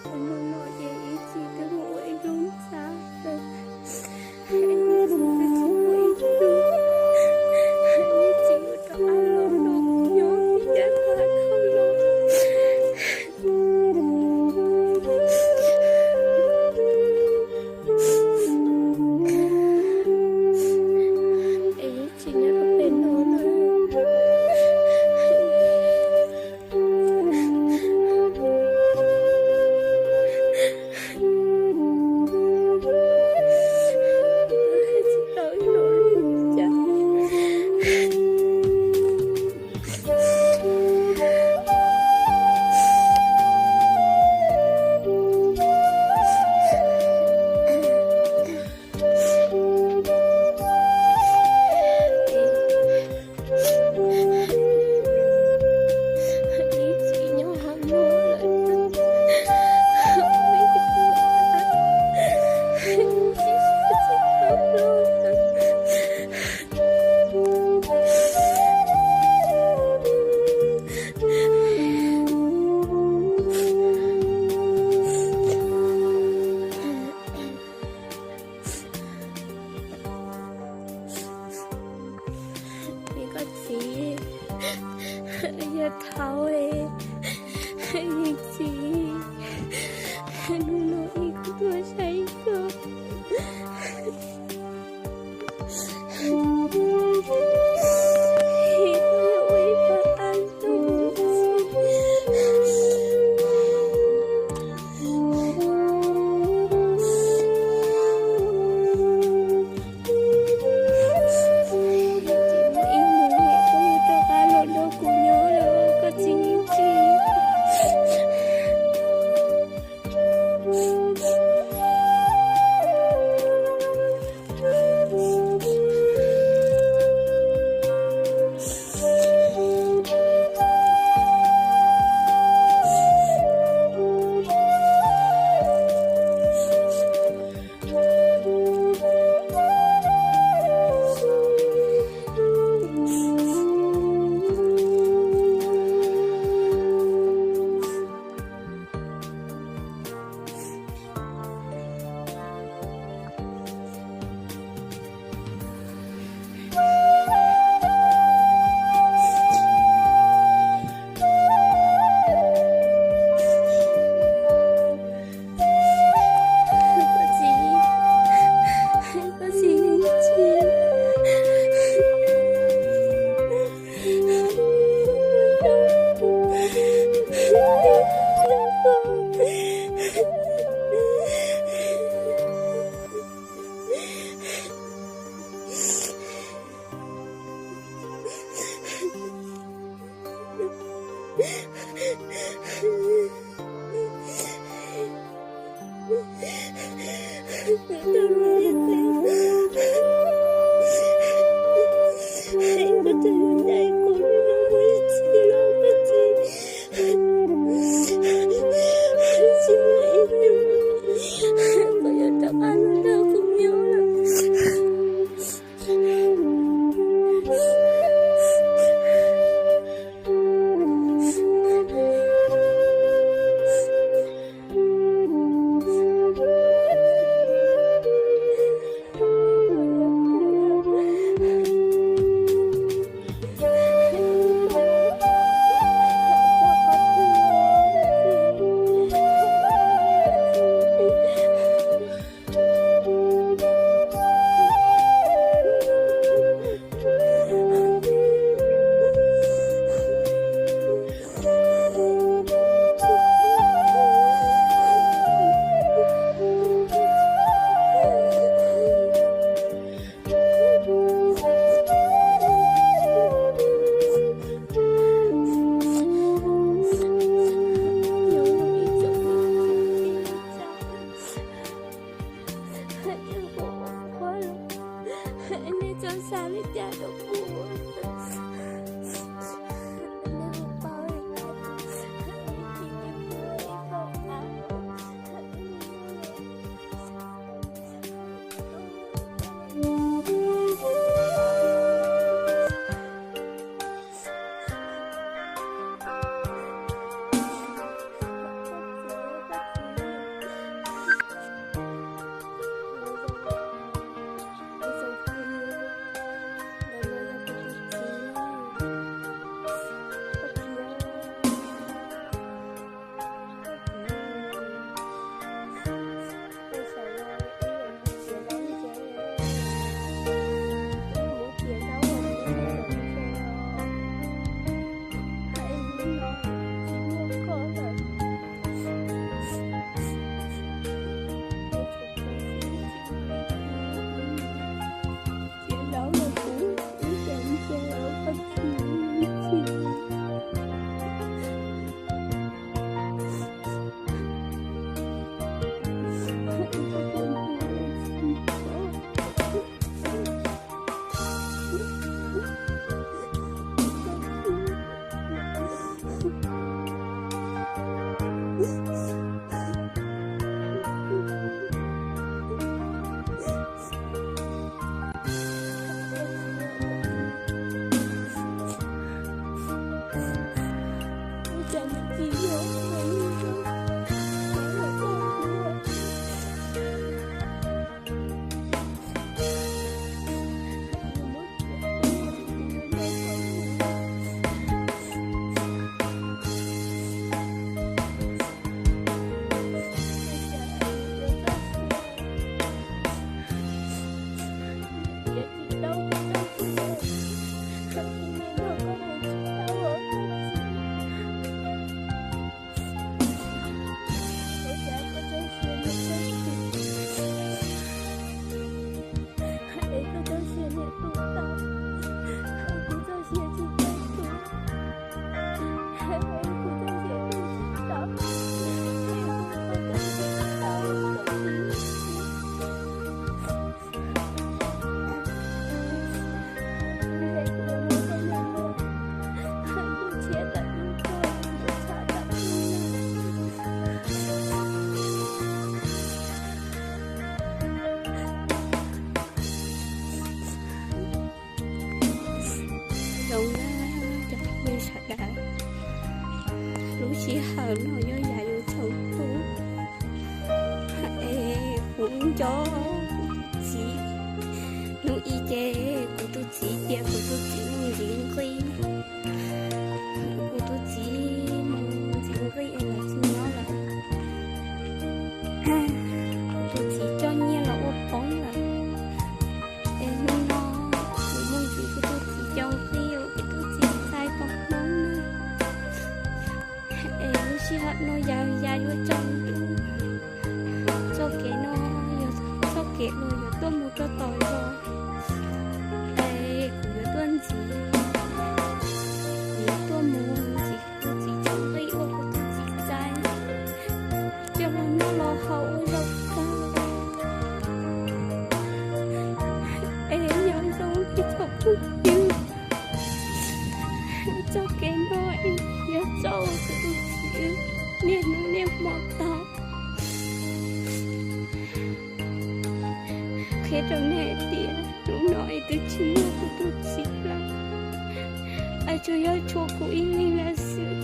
Hnub no ces ib txwm twb mus ua ib lub ntxa lawm, ib txwm twb tsis muaj ib tug, ib txwm yuav rov qab los nrog kuv nyob ib yam li thaum ub. Es ib txwm nyob rau pem no na. Koj txiv, yog thaum, ib txwm, hnub no ib kuv tuaj saib koj. Ib hnub koj yuav rov qab los nrog kuv nyob lawm koj txiv Yeej Tsim. Nej txhob xav li cas rau kuv. Nej puas paub, ib txwm kuv ib txwm paub qab. Lub sij hawm no yog yam yuav txhaum tu, es kuv nco kuv txiv. Hnub ib ces kuv tus txiv tias kuv tus txiv mus ntxiv nqi, kuv tus txiv mus ntxiv nqi es los tsis nyob lawm. Kuv tus txiv coj nyiaj los ua poob lawm. Es hnub no kuv mus ntxiv kuv tus txiv cov nqi uas kuv tus txiv txais tau hnub no. Es lub sij hawm no yog yam yuav txhaum tu. Txoj kev no yog txoj kev uas yuav tuaj mus rau tom zos. Es kuv yuav tuaj ntxiv, kuv yuav tuaj mus ntxiv kuv tus txiv cov nqi uas kuv tus txiv txais coj los noj los haus ua zaum kawg. Es nyob zoo ib tsoom phooj ywg, txoj kev no yog txoj uas kuv tus txiv wb niaj hnub niaj hmo tau. Qhia rau nej tias hnub no es twb tsis muaj kuv tus txiv lawm, es tsuas yog tshuav kuv ib leeg lawm xwb,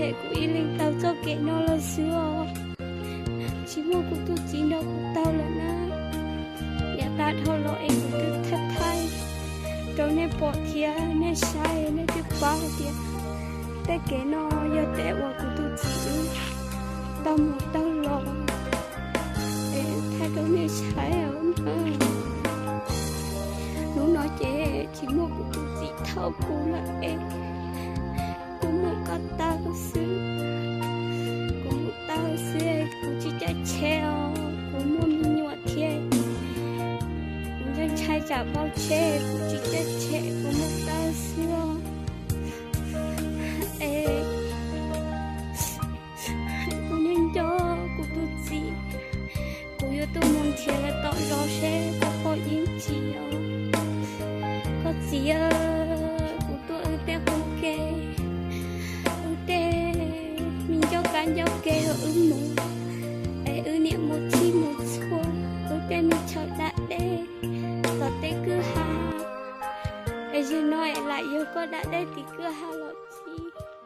es kuv ib leeg tau txoj kev no lawm xwb os. Tsis muaj kuv tus txiv nrog kuv taug lawm na. Yav tag dhau los es kuv twb thaij thaij rau nej pom thiab nej saib nej twb paub tias tej kev no yog tej uas kuv tus txiv wb tau mus taug los, es thaij rau nej saib os. Hnub no ces tsis muaj kuv tus txiv thauj kuv lawm es kuv mus ko taw xwb. Kuv mus taw xwb, kuv tsis caij tsheb os, kuv muaj me nyuam thiab. Kuv ntshai tsam npau tsheb, kuv tsis caij tsheb, kuv mus taw xwb os. Es kuv nco nco kuv tus txiv, kuv yuav tuaj mus nrhiav lawv tom zos seb puas pom yeej tsis os. Koj txiv, kuv tuaj wb tej qub ke, wb tej me ncauj kab ncauj ke hauv wb mus, es wb niam mus txhij mus txhua, wb tej me chaw da dej tom tej kwj ha, es zaum no es lam yog koj da dej tim kwj ha los txhij.